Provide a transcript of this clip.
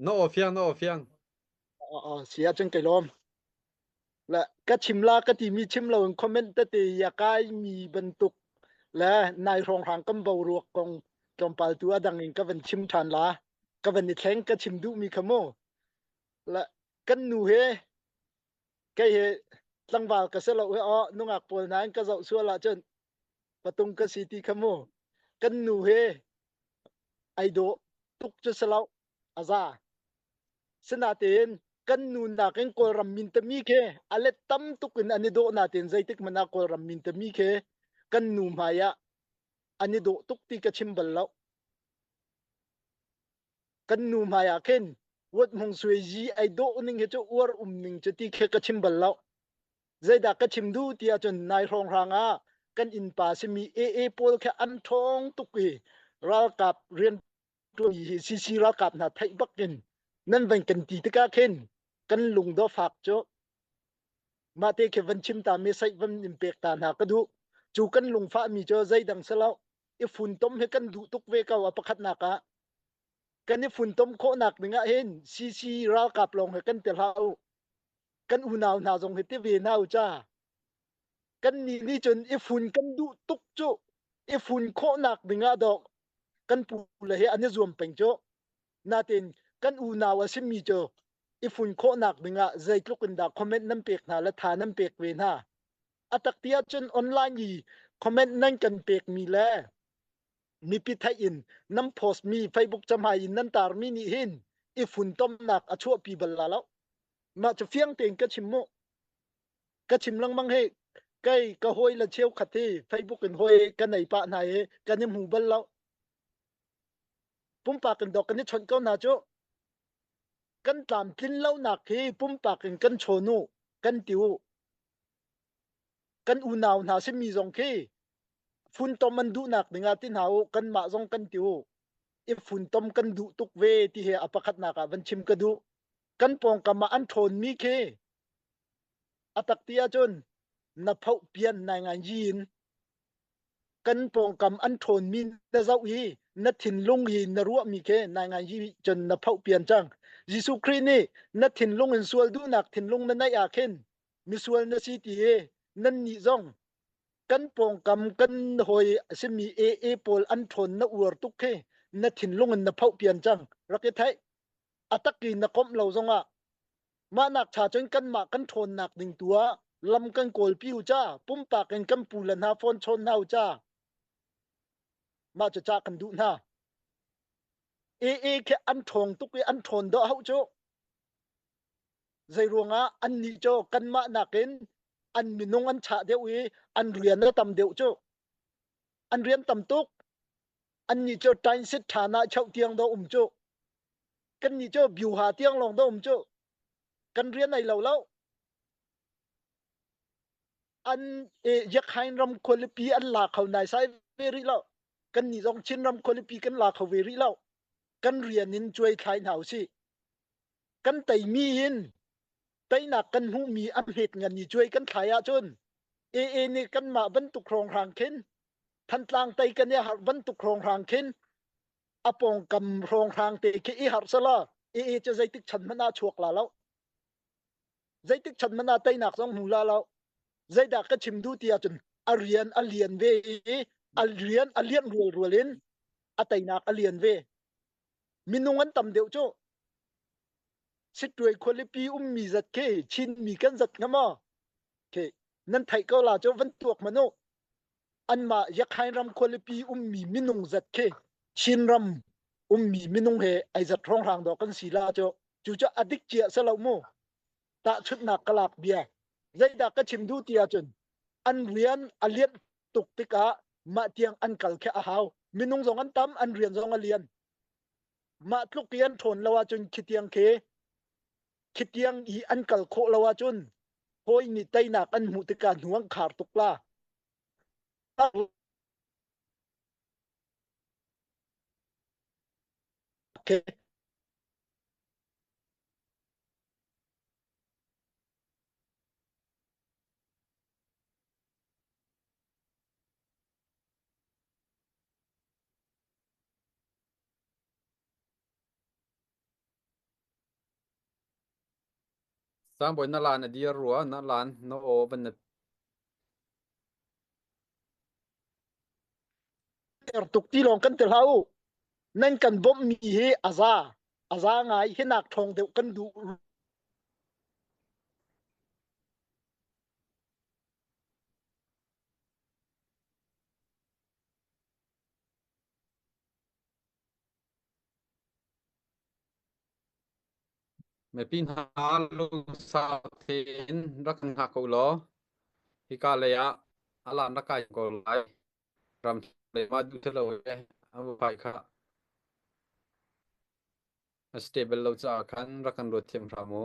Na aw fiang, na aw fiang. Si ahcun kai lawm. Le ka chim la ka timi chim lo in comment tete ya kai mi bantuk le nai hrawnghrang kan boruak kong tlawmpal tu a dang in ka van chim ṭhan la. Ka van i thleng ka chim duhmi kha mu. Le kan nu he kei he tlangval ka si lo he aw nungak pawl hna in ka zoh sual ahcun patung ka si ti kha mu. Kan nu he ai dawh tuk cu si lo a za. Sinain kan nu nakin Kawlram min tami khi a let tam tuk in an i dawh nain zeitik hmanh ah Kawlram min tami khi kan nu hmai ah an i dawh tuk ti ka chim bal lo. Kan nu hmai ah khin Wat Hmung Sui Yi ai dawh ning hi cu uar um ning cu ti khi ka chim bal lo. Zeidah ka chim duh ti ahcun nai hrawnghrang ah kan innpa simi AA pawl khi an ṭhawng tuk i ralkap rian ṭuan hi CC ralkap hna theih bak in nan van kan ti tikah khin kan lung dawh fak cu mah te khi van chim ta mi saih van in pek ta hna ka duh cu kan lungfah mi cu zeidang si lo i funtom hi kan duh tuk ve ko a pakhatnak ah kan i funtom khawhnak ding ah hin CC ralkap lawng hi kan ti hlah u kan unau hna zong hi ti ve hna u ca kan nih nih cun i fun kan duh tuk cu i fun khawhnak ding ah dawh kan pu le he an i zuam peng cu natin kan unau a simi cu i fun khawhnak ding ah zeitluk in dah comment nan pek hna le tha nan pek ve hna a tak ti ahcun online i comment nan kan pek mi le mipi theih in nan post mi Facebook camhai in nan tar mi nih hin i funtomnak a chuahpi bal la lo mah cu fiang tein ka chim mu ka chim lengmang hi kei ka hawi le cheukhat hi Facebook in hawi ka nei pah hna i kan i hmu bal lo pumpak in dok kan i chawnh ko hna cu kan tlamtlin lonak hi pumpak in kan chawn u kan ti u kan unau hna simi zong khi funtom an duhnak dingah ti hna u kanmah zong kan ti u i funtom kan duh tuk ve ti he a pakhatnak ah van chim ka duh kan pawngkam ah an ṭhawnmi khi A tak ti ahcun na phoh pian nai ngai in kan pawngkam an ṭhawnmi na zoh i na thinlung hi na ruahmi khi nai ngai cun na phoh pian cang. Jesuh Khrih nih na thinlung in sual duhnak thinlung na neih ah khin misual na si ti i nannih zong kan pawngkam kan hawi a simi AA pawl an ṭhawn na uar tuk khi na thinlung in na phoh pian cang. Rak i theih. A tak i na komh lo zongah Mah nak ṭha cun kanmah kan ṭhawnnak ding tu ah lam kan kawlpi u ca, pumpak in kan pu le hna phone chawn hna u ca. Mah cu ca kan duh hna. AA khi an ṭhawng tuk i an ṭhawn dawh hauh cu. Zei ruangah annih cu kanmah nakin an minung an chah deuh i an rian a tam deuh cu. An rian tam tuk. Annih cu ṭainsit ṭha nah cheuh tiang dawh um cu. Kannih cu biuha tiang lawng dah um cu. Kan rian ei lo lo. An e, Yakhain ram khualipi an la kho naisai ve rih lo. Kannih zong Chin ram khualipi kan la kho ve rih lo. Kan rian in cuai thlai hna usih. Kan teimi in teinak kan hmuhmi a hmet ngan i cuai kan thlai ahcun AA nih kanmah bantuk hrawnghrang khin Thantlang tei kan i harh bantuk hrawnghrang khin a pawngkam hrawnghrang te khi i harh selaw i cu zeitik chan hmanh ah chuak la lo zeitik chan hmanh ah teinak zong hmu la lo zeidah ka chim duh ti ahcun a rian a lian ve i a rian a lian rual rual in a teinak a lian ve minung an tam deuh cu Sittwe khualipi ummi zat khi Chinmi kan zat hnga maw khi nan theih ko la cu van tuak hmanh u anmah Yakhain ram khualipi ummi minung zat khi Chinram ummi minung he ai zat hrawnghrang dawh kan si la cu cu cu a dik cia si lo mu tahchunhnak ka lak bia zeidah ka chim duh ti ahcun an rian a lianh tuk tikah mah tiang an kal khi a hau minung zong an tam an rian zong a lian mah tluk i an ṭhawn lo ahcun khi tiang khi khi tiang i an kal khawh lo ahcun hawi nih teinak an hmuh tikah hnu an khar tuk la Okay. Sangbawi na lan a dir rua, na lan na aw van na ter tuk ti lawng kan ti hlah u. Nan kan bawmhmi hi a za. A za ngai hi nak ṭhawng deuh kan duh. Mipi hna lungsau tein rak kan hngak ko law hika lei ah a lan rak kai ko lai. Ram lei mah duh thilo he an vai kha a stable lo caah khan rak kan ruat thiam hram u.